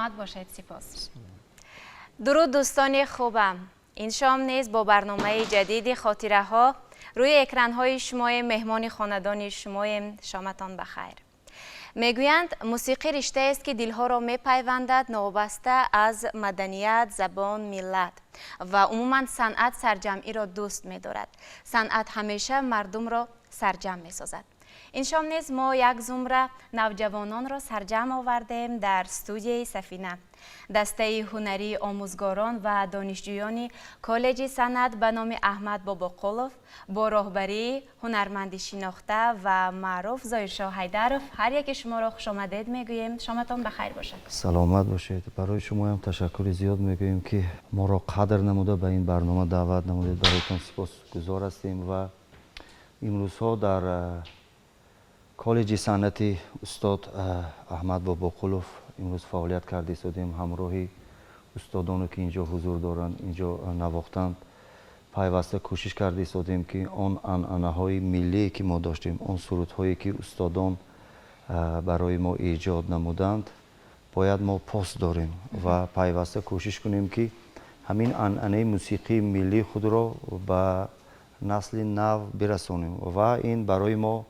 Саломат бошед, сипос. Дуруд, дӯстони хубам. Ин шом низ бо барномаи ҷадиди «Хотираҳо» рӯи экранҳои шумоем, меҳмони хонадони шумоем. Шоматон ба хайр. Мегӯянд, мусиқӣ риштаест, ки дилҳоро мепайвандад, новобаста аз маданият, забон, миллат ва умуман санъат сарҷамъиро дӯст медорад. Санъат ҳамеша мардумро сарҷамъ месозад. Ин шом низ мо як зумра навҷавононро сарҷамъ овардем дар студияи «Сафина». Дастаи ҳунарии омӯзгорон ва донишҷӯёни коллеҷи санъат ба номи Аҳмад Бобоқулов бо роҳбарии ҳунарманди шинохта ва маъруф Зоиршоҳ Ҳайдаров. Ҳар яке шуморо хушомадед мегӯем. Шоматон ба хайр бошад. Саломат бошед. Барои шумоям ташаккури зиёд мегӯем, ки моро қадр намуда, ба ин барнома даъват намудед. Бароятон сипосгузор ҳастем. Ва имрӯзҳо дар коллеҷи санъати устод Аҳмад Бобоқулов имрӯз фаъолият карда истодем. Ҳамроҳи устодоне, ки инҷо ҳузур доранд, инҷо навохтанд, пайваста кӯшиш карда истодем, ки он анъанаҳои миллие, ки мо доштем, он сурудҳое, ки устодон барои мо эҷод намуданд, бояд мо пос дорем ва пайваста кӯшиш кунем, ки ҳамин анъанаи мусиқии миллии худро ба насли нав бирасонем. Ва ин барои мо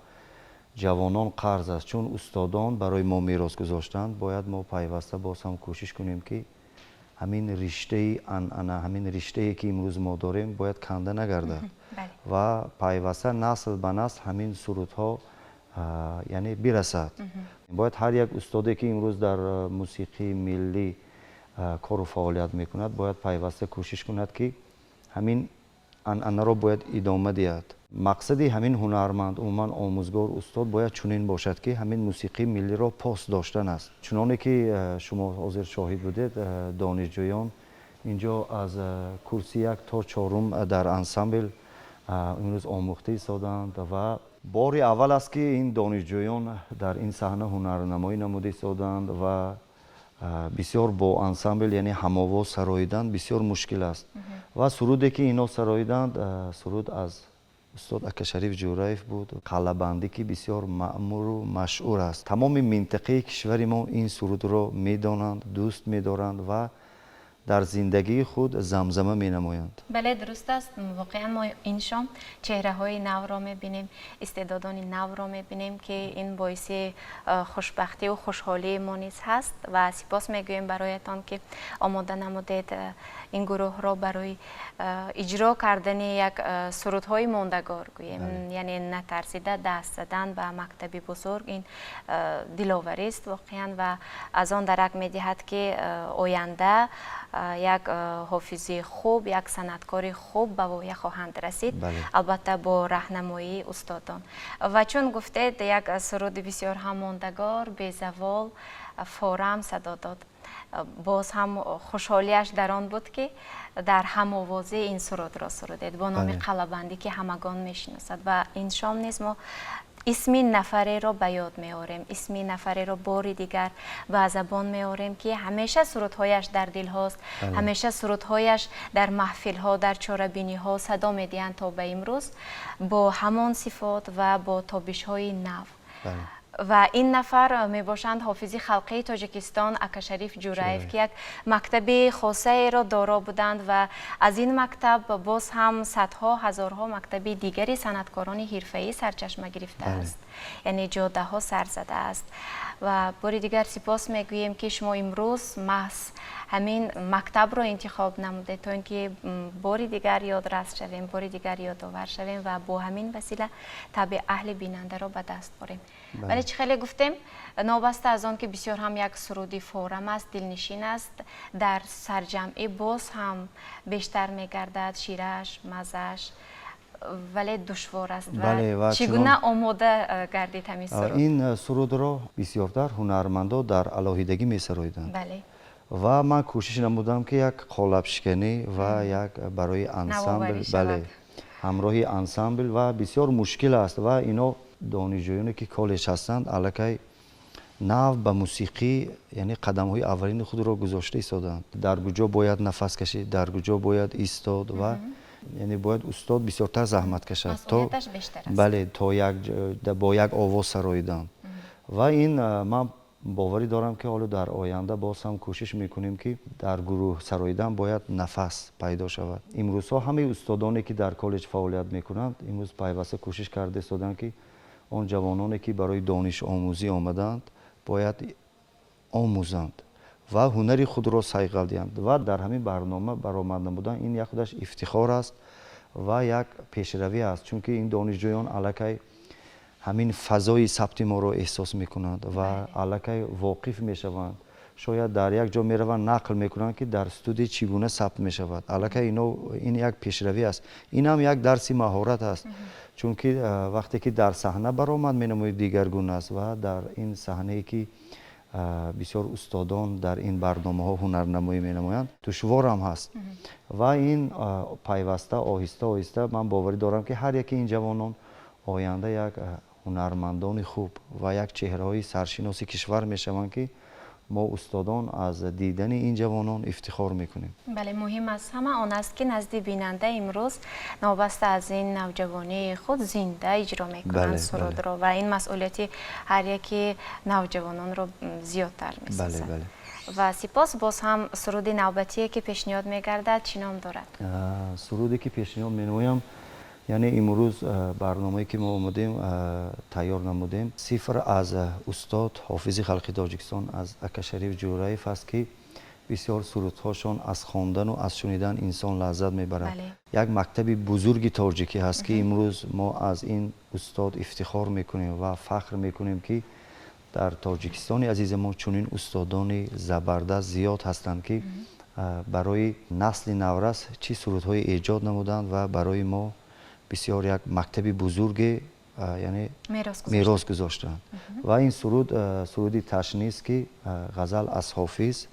ҷавонон қарз аст, чун устодон барои мо мерос гузоштанд. Бояд мо пайваста боз ҳам кӯшиш кунем, ки ҳамин риштаи анъана, ҳамин риштае, ки имрӯз мо дорем, бояд канда нагардад ва пайваста насл ба насл ҳамин сурудҳо, яъне, бирасад. Бояд ҳар як устоде, ки имрӯз дар мусиқии миллӣ кору фаъолият мекунад, бояд пайваста кӯшиш кунад, ки ҳамин анъанаро бояд идома диҳад. Мақсади ҳамин ҳунарманд, умуман омӯзгор, устод бояд чунин бошад, ки ҳамин мусиқии миллиро пос доштан аст. Чуноне ки шумо ҳозир шоҳид будед, донишҷӯён инҷо аз курси як то чорум дар ансамбл имрӯз омӯхта истоданд. Ва бори аввал аст, ки ин донишҷӯён дар ин саҳна ҳунарнамоӣ намуда истоданд. Ва бисёр бо ансамбл, яъне ҳамовоз сароидан бисёр мушкил аст. Ва суруде, ки ино сароиданд, суруд аз устод Акашариф Ҷӯраев буд, «Қалъабандӣ», ки бисёр маъмуру машҳур аст. Тамоми минтақаи кишвари мо ин сурудро медонанд, дӯст медоранд ва дар зиндагии худ замзама менамоянд. Бале, дуруст аст. Воқеан, мо ин шом чеҳраҳои навро мебинем, истеъдодони навро мебинем, ки ин боиси хушбахтиву хушҳолии мо низ ҳаст. Ва сипос мегӯем бароятон, ки омода намудед ин гурӯҳро барои иҷро кардани як сурудҳои мондагор, гӯем, яъне натарсида даст задан ба мактаби бузург. Ин диловарист воқеан ва аз он дарак медиҳад, ки оянда як ҳофизи хуб, як санъаткори хуб ба воя хоҳанд расид, албатта, бо раҳнамоии устодон. Ва чун гуфтед, як суруди бисёр ҳам мондагор, безавол, форам садо дод. Боз ҳам хушҳолиаш дар он буд, ки дар ҳамовозӣ ин сурудро сурудед бо номи «Қалъабандӣ», ки ҳамагон мешиносад. Ва ин шом низ мо исми нафареро ба ёд меорем, исми нафареро бори дигар ба забон меорем, ки ҳамеша сурудҳояш дар дилҳост, ҳамеша сурудҳояш дар маҳфилҳо, дар чорабиниҳо садо медиҳанд то ба имрӯз бо ҳамон сифот ва бо тобишҳои нав. Ва ин нафар мебошанд ҳофизи халқии Тоҷикистон Акашариф Ҷураев, ки як мактаби хосаеро доро буданд ва аз ин мактаб боз ҳам садҳо, ҳазорҳо мактаби дигари санъаткорони ҳирфаӣ сарчашма гирифтааст, яъне ҷодаҳо сар задааст. Ва бори дигар сипос мегӯем, ки шумо имрӯз маҳз ҳамин мактабро интихоб намудед, то ин ки бори дигар ёдрас шавем, бори дигар ёдовар шавем ва бо ҳамин васила табъи аҳли бинандаро ба даст орем. Вале чӣ хеле гуфтем, новобаста аз он ки бисёр ҳам як суруди форам аст, дилнишин аст, дар сарҷамъӣ боз ҳам бештар мегардад ширааш, маззааш, вале душвор аст. Ва чӣ гуна омода гардид ҳамин суруд? Ин сурудро бисёртар ҳунармандо дар алоҳидагӣ месароиданд. Ва ман кӯшиш намудам, ки як қолабшиканӣ ва як барои ансамбл, бале, ҳамроҳи ансамбл. Ва бисёр мушкил аст. Ва ино донишҷӯёне, ки коллеҷ ҳастанд, аллакай нав ба мусиқӣ, яъне қадамҳои аввалини худро гузошта истодаанд. Дар куҷо бояд нафас кашид, дар куҷо бояд истод ва яъне бояд устод бисёртар заҳмат кашад, то бале, то як бо як овоз сароидан. Ва ин ман Боварӣ дорам, ки ҳоло дар оянда боз ҳам кӯшиш мекунем, ки дар гурӯҳ сароидан бояд нафас пайдо шавад. Имрӯзҳо ҳамаи устодоне, ки дар коллеҷ фаъолият мекунанд, имрӯз пайваста кӯшиш карда истоданд, ки он ҷавононе, ки барои донишомӯзӣ омадаанд, бояд омӯзанд ва ҳунари худро сайқал диҳанд. Ва дар ҳамин барнома баромад намудан ин як худаш ифтихор аст ва як пешравӣ аст, чунки ин донишҷӯён аллакай ҳамин фазои сабти моро эҳсос мекунанд ва аллакай воқиф мешаванд. Шояд дар як ҷо мераванд, нақл мекунанд, ки дар студия чӣ гуна сабт мешавад. Аллакай ино ин як пешравӣ аст, ин ҳам як дарси маҳорат аст, чунки вақте ки дар саҳна баромад менамоед, дигаргуна аст ва дар ин саҳнае, ки бисёр устодон дар ин барномаҳо ҳунарнамоӣ менамоянд, душворам ҳаст. Ва ин пайваста, оҳиста оҳиста ман боварӣ дорам, ки ҳар яки ин ҷавонон оянда як ҳунармандони хуб ва як чеҳраҳои саршиноси кишвар мешаванд, ки мо устодон аз дидани ин ҷавонон ифтихор мекунем. Бале, муҳим аз ҳама он аст, ки назди бинанда имрӯз новобаста аз ин навҷавонии худ зинда иҷро мекунанд сурудро ва ин масъулияти ҳар яки навҷавононро зиёдтар месозад. Ва сипос. Боз ҳам суруди навбатие, ки пешниҳод мегардад, чӣ ном дорад? Суруде, ки пешниҳод менамоям, яъне имрӯз барномае, ки мо омадем, тайёр намудем, сифр аз устод, ҳофизи халқи Тоҷикистон, аз Акашариф Ҷӯраев аст, ки бисёр сурудҳошон аз хондану аз шунидан инсон лаззат мебарад. Як мактаби бузурги тоҷикӣ ҳаст, ки имрӯз мо аз ин устод ифтихор мекунем ва фахр мекунем, ки дар Тоҷикистони азизи мо чунин устодони забардаст зиёд ҳастанд, ки барои насли наврас чӣ сурудҳое эҷод намуданд ва барои мо бисёр як мактаби бузурге, яъне мерос гузоштанд. Ва ин суруд суруди ташнист, ки ғазал аз ҳофиз,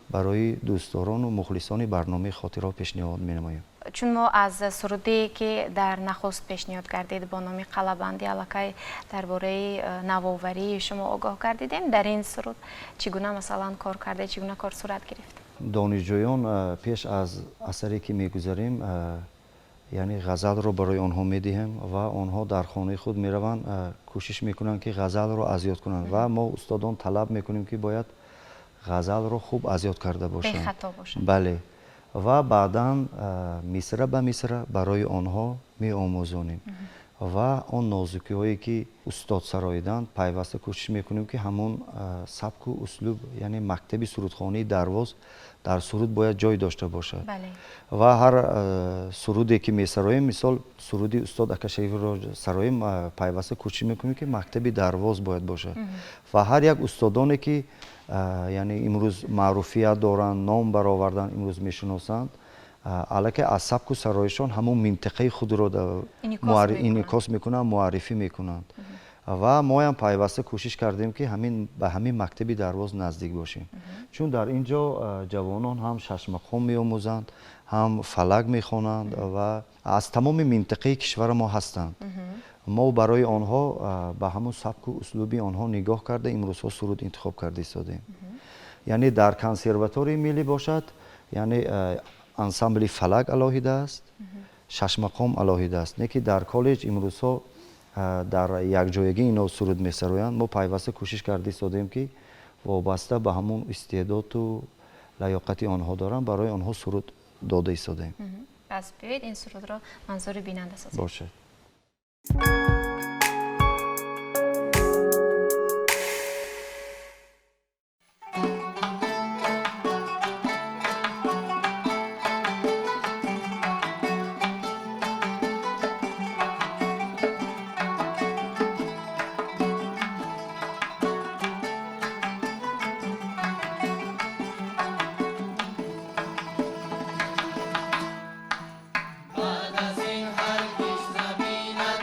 барои дӯстдорону мухлисони барномаи хотирҳо пешниҳод менамоем. Чун мо аз суруде, ки дар нахуст пешниҳод кардед бо номи Қалабандӣ, аллакай дар бораи навоварии шумо огоҳ гардидем, дар ин суруд чӣ гуна, масалан, кор кардед, чӣ гуна кор сурат гирифт? Донишҷӯён пеш аз асаре, ки мегузарем, яъне ғазалро барои онҳо медиҳем ва онҳо дар хонаи худ мераванд, кӯшиш мекунанд, ки ғазалро аз ёд кунанд. Ва мо устодон талаб мекунем, ки бояд ғазалро хуб аз ёд карда бошанд, бале, ва баъдан мисра ба мисра барои онҳо меомӯзонем ва он нозукиҳое, ки устод сароиданд, пайваста кӯшиш мекунем, ки ҳамон сабку услуб, яъне мактаби сурудхонаи Дарвоз дар суруд бояд ҷой дошта бошад. Ва ҳар суруде, ки месароем, мисол, суруди устод Акашарифро сароем, пайваста кӯшиш мекунем, ки мактаби Дарвоз бояд бошад. Ва ҳар як устодоне, ки яъне имрӯз маъруфият доранд, ном бароварданд, имрӯз мешиносанд, аллакай аз сабку сароишон ҳамон минтақаи худро инъикос мекунанд, муаррифӣ мекунанд. Ва моям пайваста кӯшиш кардем, ки ҳамин ба ҳамин мактаби Дарвоз наздик бошем, чун дар ин ҷо ҷавонон ҳам шашмақом меомӯзанд, ҳам фалак мехонанд ва аз тамоми минтақаи кишвара мо ҳастанд. Мо барои онҳо ба ҳамон сабку услуби онҳо нигоҳ карда, имрӯзҳо суруд интихоб карда истодем. Яъне дар консерваторияи миллӣ бошад, яъне ансамбли фалак алоҳида аст, шашмақом алоҳида аст, не ки дар коллеҷ имрӯзҳо дар якҷоягӣ ино суруд месароянд. Мо пайваста кӯшиш карда истодем, ки вобаста ба ҳамон истеъдоду лаёқати онҳо доранд, барои онҳо суруд дода истодаем. Пас биёед, ин сурудро манзури бинанда созем. Бошад. Баъд аз ин ҳаргиз набинад.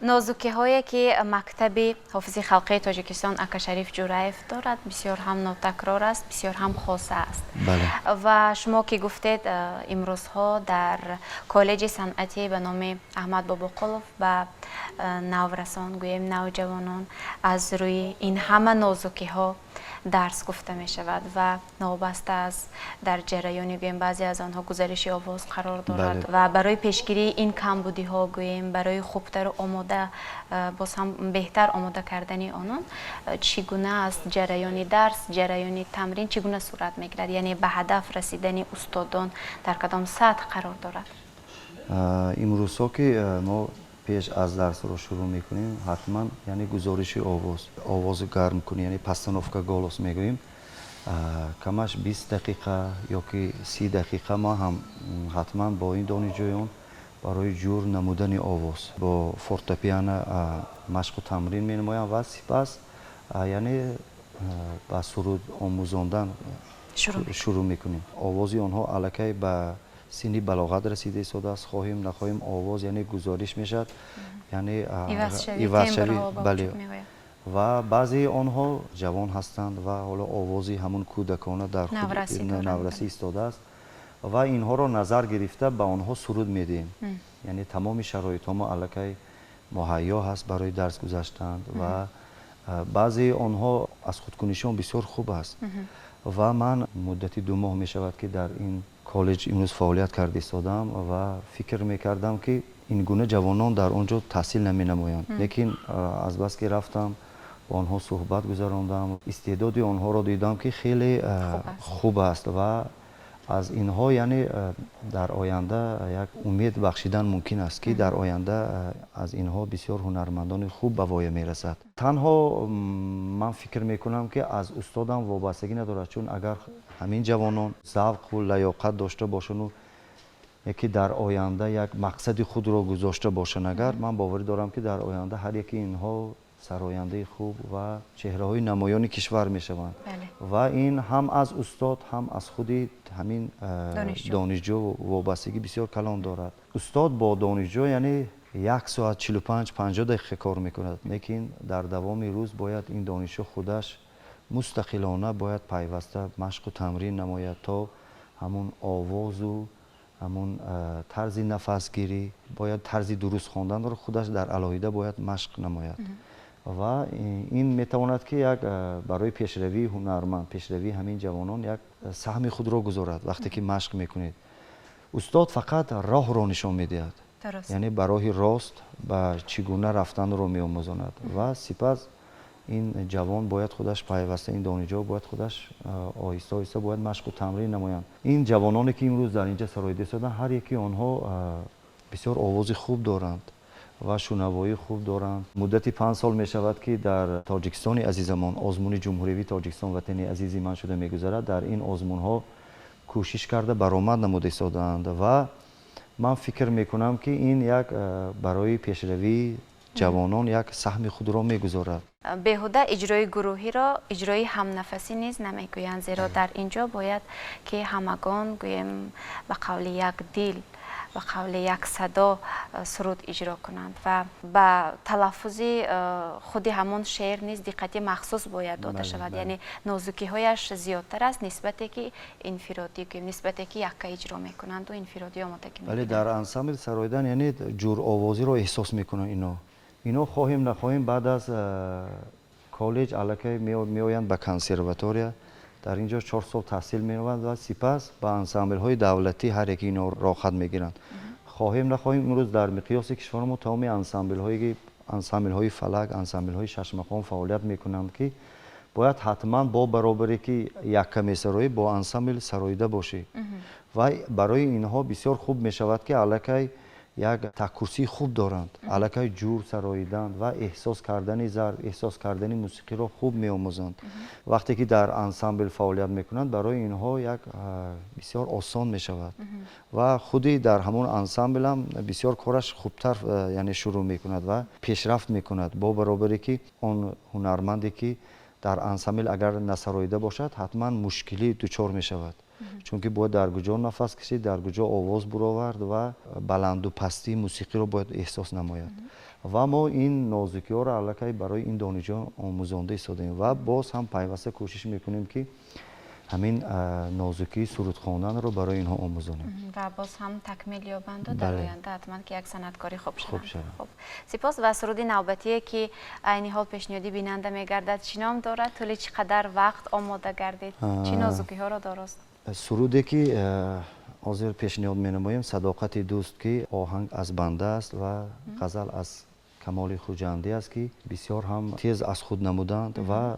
Нозукиҳое, ки мактаби ҳофизи халқии Тоҷикистон Акашариф Ҷураев дорад, бисёр ҳам нотакрор аст, бисёр ҳам хоса аст. Ва шумо ки гуфтед, имрӯзҳо дар коллеҷи санъатӣ ба номи Аҳмад Бобоқулов ба наврасон, гӯем, навҷавонон аз рӯи ин ҳама нозукиҳо дарс гуфта мешавад ва новобаста аз дар ҷараёни, гӯем, баъзе аз онҳо гузариши овоз қарор дорад ва барои пешгирии ин камбудиҳо, гӯем, барои хубтару омода, боз ҳам беҳтар омода кардани онон, чӣ гуна аст ҷараёни дарс, ҷараёни тамрин чӣ гуна сурат мегирад, яъне ба ҳадаф расидани устодон дар кадом сатҳ қарор дорад? Имрӯзҳо ки мо пеш аз дарсро шурӯъ мекунем, ҳатман, яъне, гузориши овоз, овози гарм кунӣ, яъне постановка голос мегӯем, камаш 20 дақиқа ё ки 30 дақиқа мо ҳам ҳатман бо ин донишҷӯён барои ҷур намудани овоз бо фортепиано машқу тамрин менамоям ва сипас, яъне, ба суруд омӯзондан шурӯъ мекунем. Овози онҳо аллакай ба синни балоғат расида истодааст. Хоҳем нахоҳем, овоз, яъне, гузориш мешавад, яъне ивазшавӣ, бале. Ва баъзеи онҳо ҷавон ҳастанд ва ҳоло овози ҳамун кӯдакона дар наврасӣ истодааст ва инҳоро назар гирифта ба онҳо суруд медиҳем. Яъне тамоми шароитҳо мо аллакай муҳайё ҳаст барои дарс гузаштан ва баъзеи онҳо аз худкунишон бисёр хуб аст. Ва ман муддати 2 моҳ мешавад, ки дар ин коллеҷ имрӯз фаъолият карда истодам ва фикр мекардам, ки ин гуна ҷавонон дар он ҷо таҳсил наменамоянд, лекин азбаски рафтам, бо онҳо суҳбат гузарондам, истеъдоди онҳоро дидам, ки хеле хуб аст ва аз инҳо, яъне, дар оянда як умед бахшидан мумкин аст, ки дар оянда аз инҳо бисёр ҳунармандони хуб ба воя мерасад. Танҳо ман фикр мекунам, ки аз устодам вобастагӣ надорад, чун агар ҳамин ҷавонон завқу лаёқат дошта бошанду яке дар оянда як мақсади худро гузошта бошанд, агар ман боварӣ дорам, ки дар оянда ҳар яки инҳо сарояндаи хуб ва чеҳраҳои намоёни кишвар мешаванд. Ва ин ҳам аз устод, ҳам аз худи ҳамин донишҷӯ вобастагӣ бисёр калон дорад. Устод бо донишҷӯ, яъне, як соат 45, 50 дақиқа кор мекунад, лекин дар давоми рӯз бояд ин донишҷӯ худаш мустақилона бояд пайваста машқу тамрин намояд, то ҳамун овозу ҳамун тарзи нафасгирӣ, бояд тарзи дуруст хонданро худаш дар алоҳида бояд машқ намояд. Ва ин метавонад, ки як барои пешравии ҳунарманд, пешравии ҳамин ҷавонон як саҳми худро гузорад. Вақте ки машқ мекунед, устод фақат роҳро нишон медиҳад, яъне ба роҳи рост ба чӣ гуна рафтанро меомӯзонад ва сипас ин ҷавон бояд худаш пайваста, ин донишҷӯ бояд худаш оҳиста оҳиста бояд машқу тамрин намоянд. Ин ҷавононе, ки имрӯз дар инҷа сароида истоданд, ҳар яки онҳо бисёр овози хуб доранд ва шунавоии хуб доранд. Муддати 5 сол мешавад, ки дар Тоҷикистони азизамон озмуни ҷумҳуриявии «Тоҷикистон ватани азизи ман» шуда мегузарад. Дар ин озмунҳо кӯшиш карда баромад намуда истодаанд ва ман фикр мекунам, ки ин як барои пешравии ҷавонон як саҳми худро мегузорад. Беҳуда иҷрои гурӯҳиро иҷрои ҳамнафасӣ низ намегӯянд, зеро дар ин ҷо бояд, ки ҳамагон, гӯем, ба қавли як дил, ба қавли як садо суруд иҷро кунанд ва ба талаффузи худи ҳамон шеър низ диққати махсус бояд дода шавад, яъне нозукиҳояш зиёдтар аст, нисбате ки инфиродӣ, гӯем, нисбате ки якка иҷро мекунанду инфиродӣ омодагӣ. Бале, дар ансамбл сароидан, яъне, ҷуровозиро эҳсос мекунанд ино. Ино хоҳем нахоҳем, баъд аз коллеҷ аллакай меоянд ба консерватория, дар ин ҷо 4 сол таҳсил менамоянд ва сипас ба ансамблҳои давлатӣ ҳар яки ино роҳхат мегиранд. Хоҳем нахоҳем, имрӯз дар миқёси кишвари мо тамоми ансамблҳои фалак, ансамблҳои шашмақом фаъолият мекунанд, ки бояд ҳатман бо баробаре ки якка месароӣ, бо ансамбл сароида бошӣ. Ва барои инҳо бисёр хуб мешавад, ки аллакай як таккурсии хуб доранд, аллакай ҷур сароидан ва эҳсос кардани зарб, эҳсос кардани мусиқиро хуб меомӯзанд. Вақте ки дар ансамбл фаъолият мекунанд, барои инҳо як бисёр осон мешавад ва худи дар ҳамон ансамблам бисёр кораш хубтар, яъне, шурӯъ мекунад ва пешрафт мекунад, бо баробаре ки он ҳунарманде, ки дар ансамбл агар насароида бошад, ҳатман мушкилӣ дучор мешавад, чунки бояд дар куҷо нафас кашид, дар куҷо овоз буровард ва баланду пастии мусиқиро бояд эҳсос намояд. Ва мо ин нозукиҳоро аллакай барои ин донишҷӯён омӯзонда истодаем ва боз ҳам пайваста кӯшиш мекунем, ки ҳамин нозукии суруд хонданро барои инҳо омӯзонем. Ва боз ҳам такмил ёбанду дар оянда ҳатман ки як санъаткори хуб шаванд. Хуб, сипос. Ва суруди навбатие, ки айни ҳол пешниҳоди бинанда мегардад, чӣ ном дорад? Тӯли чӣ қадар вақт омода гардид? Чӣ нозукиҳоро дорост? Суруде, ки ҳозир пешниҳод менамоем, «Садоқати дӯст», ки оҳанг аз банда аст ва ғазал аз Камоли Хуҷандӣ аст, ки бисёр ҳам тез аз худ намуданд ва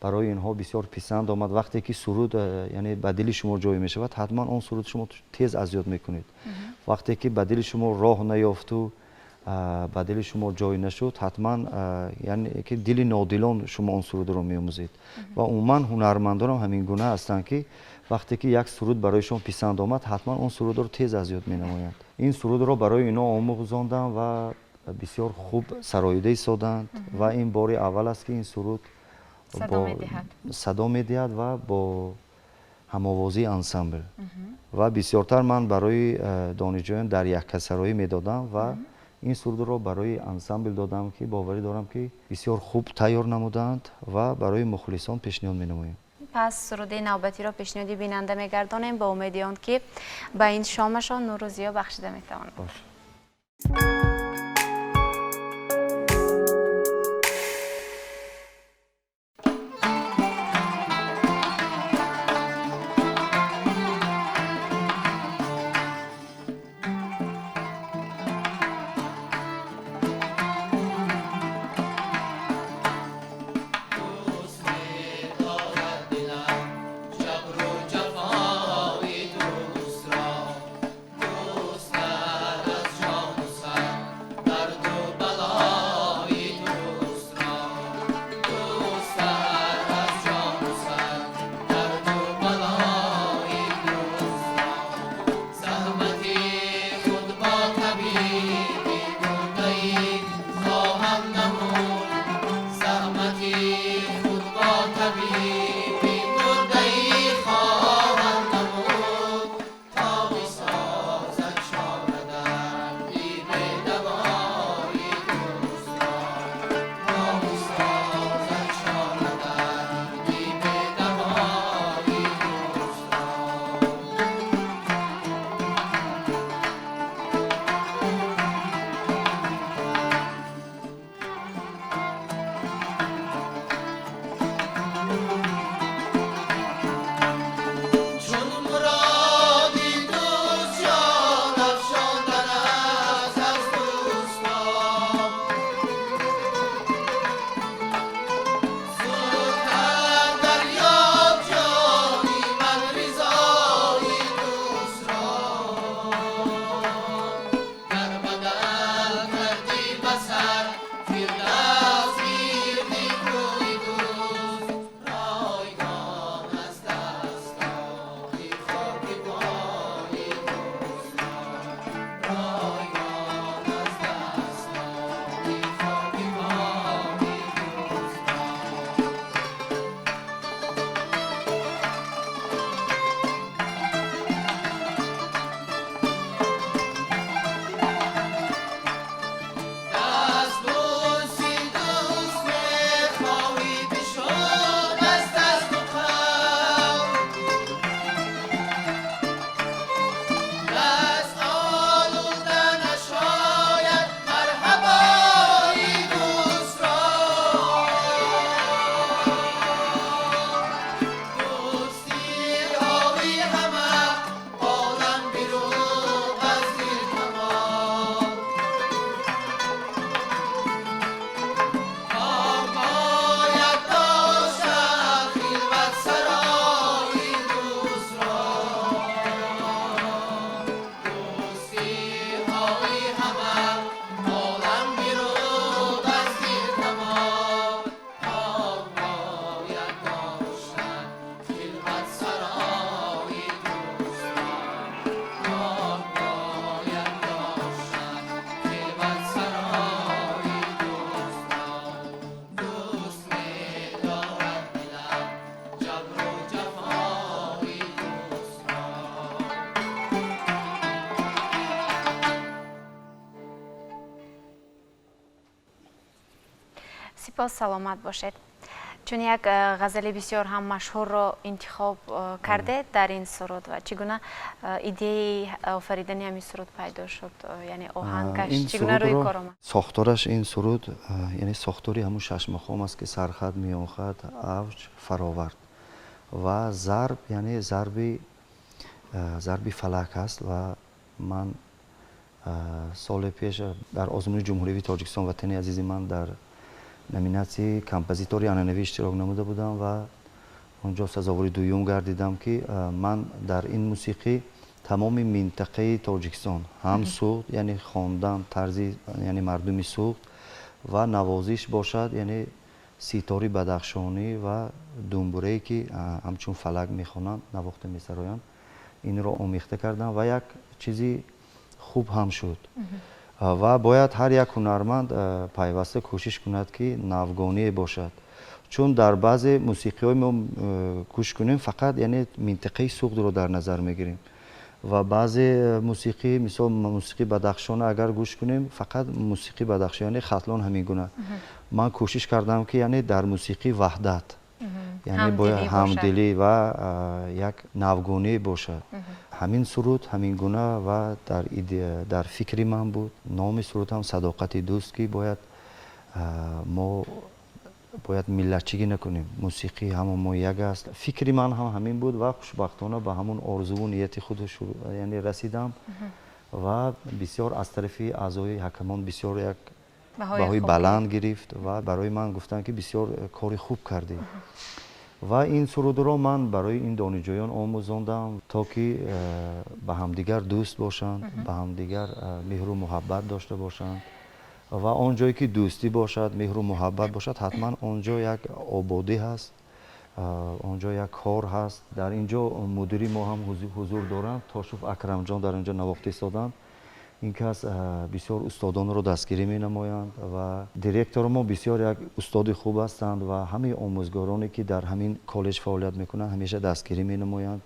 барои инҳо бисёр писанд омад. Вақте ки суруд яъне ба дили шумо ҷой мешавад, ҳатман он суруд шумо тез аз ёд мекунед. Вақте ки ба дили шумо роҳ наёфту ба дили шумо ҷой нашуд, ҳатман яъне ки дили нодилон шумо он сурудро меомӯзед. Ва умуман ҳунармандонам ҳамин гуна ҳастанд, ки вақте ки як суруд барои шумо писанд омад, ҳатман он сурудро тез аз ёд менамоянд. Ин сурудро барои инҳо омӯзондам ва бисёр хуб сароида истоданд. Ва ин бори аввал аст, ки ин суруд садо медиҳад ва бо ҳамовозии ансамбл. Ва бисёртар ман барои донишҷӯён дар яккасароӣ медодам ва ин сурудро барои ансамбл додам, ки боварӣ дорам, ки бисёр хуб тайёр намуданд ва барои мухлисон пешниҳод менамоем. Пас суруди навбатиро пешниҳоди бинанда мегардонем ба умеди он, ки ба ин шомашон нуру зиё бахшида метавонад. Ҷону сар. Сипос, саломат бошед. Чун як ғазали бисёр ҳам машҳурро интихоб кардед дар ин суруд, ва чӣ гуна идеяи офаридани ҳамин суруд пайдо шуд, яъне оҳангаш чӣ гуна рӯи кор омад? Сохтораш ин суруд, яъне сохтори ҳамун шашмақом аст, ки сархат, миёнхат, авҷ, фаровард ва зарб, яъне зарби фалак аст. Ва ман соли пеш дар озмуни Ҷумҳуриявии Тоҷикистон «Ватани азизи ман» дар номинатсияи композитори анъанавӣ иштирок намуда будам ва он ҷо сазовори дуюм гардидам, ки ман дар ин мусиқӣ тамоми минтақаи Тоҷикистон, ҳам Суғд, яъне хондан тарзи, яъне мардуми Суғд, ва навозиш бошад, яъне ситори бадахшонӣ ва думбурае, ки ҳамчун фалак мехонанд, навохта месароянд, инро омехта кардам ва як чизи хуб ҳам шуд. Ва бояд ҳар як ҳунарманд пайваста кӯшиш кунад, ки навгоние бошад, чун дар баъзе мусиқиҳои мо гӯш кунем, фақат, яъне, минтақаи Суғдро дар назар мегирем, ва баъзе мусиқӣ, мисол, мусиқии Бадахшона агар гӯш кунем, фақат мусиқии Бадахшон, яъне Хатлон ҳамин гуна. Ман кӯшиш кардам, ки, яъне, дар мусиқӣ ваҳдат, яъне бояд ҳамдилӣ ва як навгонӣ бошад. Ҳамин суруд ҳамин гуна ва дар фикри ман буд. Номи суруд ҳам «Садоқати дӯст», ки бояд мо бояд миллатчигӣ накунем, мусиқӣ ҳама мо як аст. Фикри ман ҳам ҳамин буд ва хушбахтона ба ҳамон орзуву нияти худ, яъне, расидам ва бисёр аз тарафи аъзои ҳакамон бисёр як баҳои баланд гирифт ва барои ман гуфтанд, ки бисёр кори хуб кардӣ. Ва ин сурудро ман барои ин донишҷӯён омӯзондам, то ки ба ҳамдигар дӯст бошанд, ба ҳамдигар меҳру муҳаббат дошта бошанд. Ва он ҷое ки дӯстӣ бошад, меҳру муҳаббат бошад, ҳатман он ҷо як ободӣ ҳаст, он ҷо як кор ҳаст. Дар ин ҷо мудири мо ҳам ҳузур доранд, Тошуф Акрамҷон, дар ин ҷо навохта истоданд. Ин кас бисёр устодонро дастгирӣ менамоянд ва директори мо бисёр як устоди хуб ҳастанд ва ҳамаи омӯзгороне, ки дар ҳамин коллеҷ фаъолият мекунанд, ҳамеша дастгирӣ менамоянд.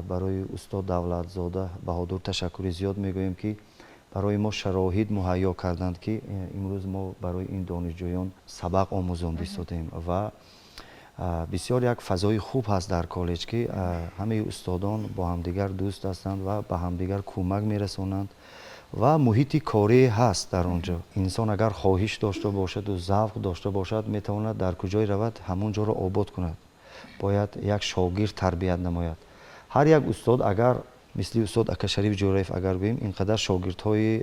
Барои устод Давлатзода Баҳодур ташаккури зиёд мегӯем, ки барои мо шароит муҳайё карданд, ки имрӯз мо барои ин донишҷӯён сабақ омӯзонда истодем. Ва бисёр як фазои хуб ҳаст дар коллеҷ, ки ҳамаи устодон бо ҳамдигар дӯст ҳастанд ва ба ҳамдигар кӯмак мерасонанд ва муҳити корӣ ҳаст дар он ҷо. Инсон агар хоҳиш дошта бошаду завқ дошта бошад, метавонад дар куҷое равад, ҳамон ҷоро обод кунад. Бояд як шогирд тарбият намояд. Ҳар як устод, агар мисли устод Акашариф Ҷӯраев агар гӯем, ин қадар шогирдҳои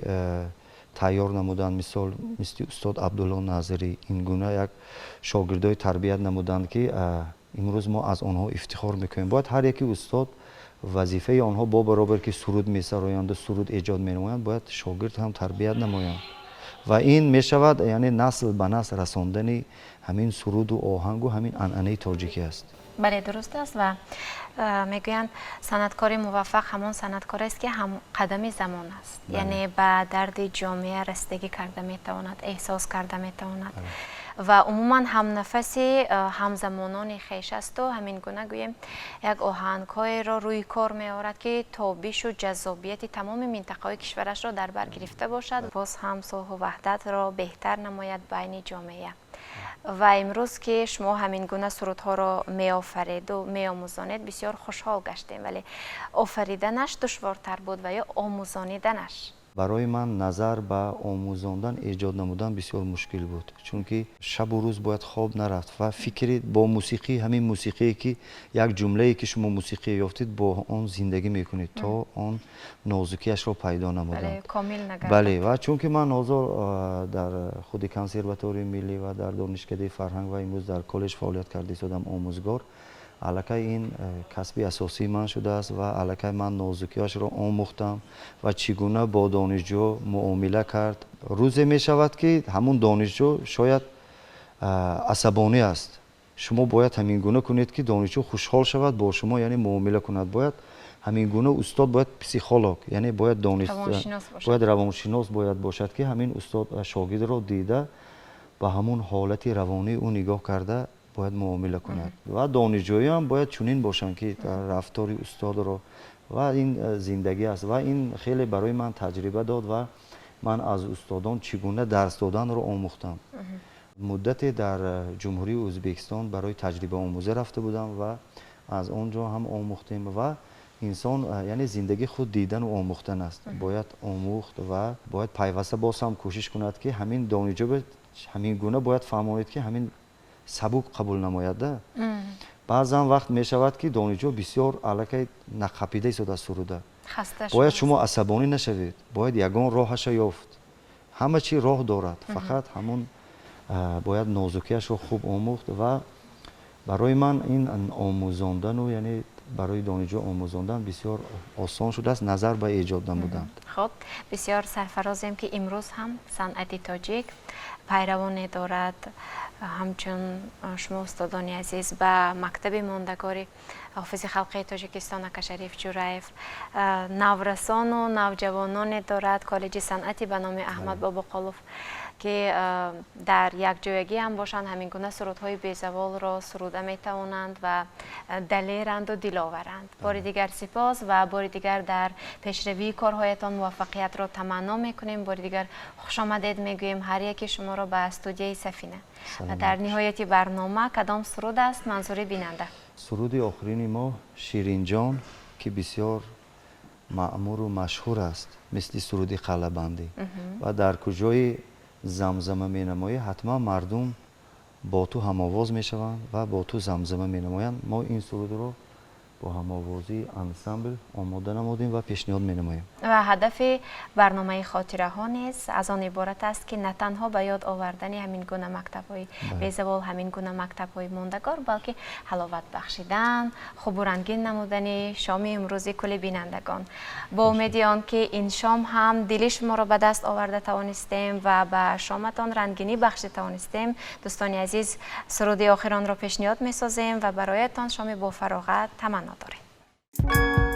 тайёр намуданд, мисол, мисли устод Абдулло Назирӣ, ин гуна як шогирдҳои тарбият намуданд, ки имрӯз мо аз онҳо ифтихор мекунем. Бояд ҳар яки устод вазифаи онҳо бо баробар ки суруд месароянду суруд эҷод менамоянд, бояд шогирд ҳам тарбият намоянд. Ва ин мешавад, яъне, насл ба насл расондани ҳамин суруду оҳангу ҳамин анъанаи тоҷикӣ аст. Бале, дуруст аст. Ва мегӯянд, санъаткори муваффақ ҳамон санъаткор аст, ки ҳамқадами замон аст, яъне ба дарди ҷомеа расидагӣ карда метавонад, эҳсос карда метавонад ва умуман ҳамнафаси ҳамзамонони хеш асту ҳамин гуна гӯем, як оҳангҳоеро рӯи кор меорад, ки тобишу ҷаззобияти тамоми минтақаҳои кишварашро дар бар гирифта бошад, боз ҳам сулҳу ваҳдатро беҳтар намояд байни ҷомеа. Ва имрӯз ки шумо ҳамин гуна сурудҳоро меофареду меомӯзонед, бисёр хушҳол гаштем. Вале офариданаш душвортар буд ва ё омӯзониданаш? Барои ман назар ба омӯзондан, эҷод намудан бисёр мушкил буд, чунки шабу рӯз бояд хоб нарафт ва фикри бо мусиқӣ, ҳамин мусиқие, ки як ҷумлае, ки шумо мусиқӣ ёфтед, бо он зиндагӣ мекунед, то он нозукиашро пайдо намуданд. Бале, ва чунки ман ҳозир дар худи Консерваторияи миллӣ ва дар Донишкадаи фарҳанг ва имрӯз дар коллеҷ фаъолият карда истодам омӯзгор, аллакай ин касби асосии ман шудааст ва аллакай ман нозукиашро омӯхтам ва чӣ гуна бо донишҷӯ муомила кард. Рӯзе мешавад, ки ҳамун донишҷӯ шояд асабонӣ аст, шумо бояд ҳамин гуна кунед, ки донишҷӯ хушҳол шавад, бо шумо, яъне, муомила кунад. Бояд ҳамин гуна устод бояд психолог, яъне бояд дониш, бояд равоншинос бояд бошад, ки ҳамин устод шогирдро дида, ба ҳамун ҳолати равонии ӯ нигоҳ карда бояд муомила кунад. Ва донишҷӯён бояд чунин бошанд, ки рафтори устодро, ва ин зиндагӣ аст. Ва ин хеле барои ман таҷриба дод ва ман аз устодон чӣ гуна дарс доданро омӯхтам. Муддате дар Ҷумҳурии Ӯзбекистон барои таҷрибаомӯзӣ рафта будам ва аз он ҷо ҳам омӯхтем. Ва инсон, яъне зиндагӣ худ дидану омӯхтан аст. Бояд омӯхт ва бояд пайваста боз ҳам кӯшиш кунад, ки ҳамин донишҷӯ ҳамин гуна бояд фаҳмонед, ки ҳамин сабук қабул намояд. Баъзан вақт мешавад, ки донишҷӯ бисёр аллакай нақапида истодааст суруда. Бояд шумо асабонӣ нашавед, бояд ягон роҳаша ёфт. Ҳама чи роҳ дорад, фақат ҳамун бояд нозукиашро хуб омӯхт. Ва барои ман ин омӯзондану, яъне барои донишҷӯ омӯзондан бисёр осон шудааст назар ба эҷод намудан. Хуб, бисёр сарфарозем, ки имрӯз ҳам санъати тоҷик пайравоне дорад ҳамчун шумо, устодони азиз, ба мактаби мондагори ҳофизи халқии Тоҷикистон ака Шариф Ҷураев, наврасону навҷавононе дорад коллеҷи санъати ба номи Аҳмад Бобоқулов, ки дар якҷоягӣ ҳам бошанд, ҳамин гуна сурудҳои безаволро суруда метавонанд ва далеранду диловаранд. Бори дигар сипос ва бори дигар дар пешравии корҳоятон муваффақиятро таманно мекунем. Бори дигар хушомадед мегӯем ҳар яки шуморо ба студияи Сафина. Дар ниҳояти барнома кадом суруд аст манзури бинанда? Суруди охирини мо «Ширинҷон», ки бисёр маъмуру машҳур аст, мисли суруди қалъабандӣ, ва дар куҷои замзама менамоӣ, ҳатман мардум бо ту ҳамовоз мешаванд ва бо ту замзама менамоянд. Мо ин сурудро бо ҳамовозии ансамбл омода намудем ва пешниҳод менамоем. Ва ҳадафи барномаи хотираҳо низ аз он иборат аст, ки на танҳо ба ёд овардани ҳамин гуна мактабҳои безавол, ҳамин гуна мактабҳои мондагор, балки ҳаловат бахшидан, хубу рангин намудани шоми имрӯзи кулли бинандагон. Бо умеди он ки ин шом ҳам дили шуморо ба даст оварда тавонистем ва ба шоматон рангинӣ бахшида тавонистем, дӯстони азиз, суруди охиронро пешниҳод месозем ва бароятон шоми бофароғат таманно дорем.